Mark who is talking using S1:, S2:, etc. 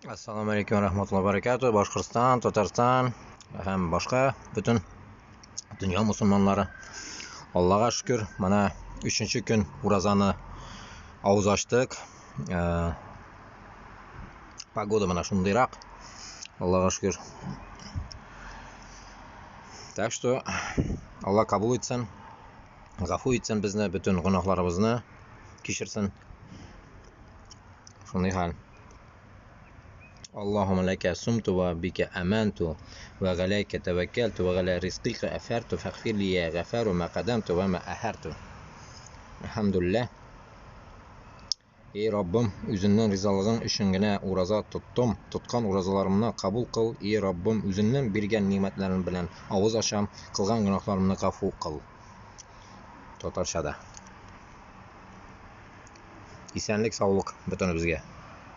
S1: Ассаламу алейкум ва рахматуллахи ва баракатуh. Башкортстан, Татарстан һәм башка бөтен дөнья мусульманнары. Аллага шөкер, менә өченче көн уразаны авыз ачтык. Э, погода менә шундыйрак. Аллага шөкер. Так что Алла кабул итсен, гафу итсен безне, бөтен гөнаһларыбызны кичерсен. Шундый хәл. Аллаһумма ләкә сумту ва бика аманту ва галәйкә тәвәккәлту ва галә ризкыйка әфәрту фәгъфир ли я гафару ма кадамту ва ма әхәрту. Әлхәмдүлилләһ. Эй Раббым, үзеңнең ризалыгың өчен генә ураза тоттым, тоткан уразаларымны кабул кыл, эй Раббым, үзеңнең биргән нигъмәтләрең белән авыз ачам, кылган гөнаһларымны гафу кыл. Татарчада. Исәнлек, саулык бөтенебезгә.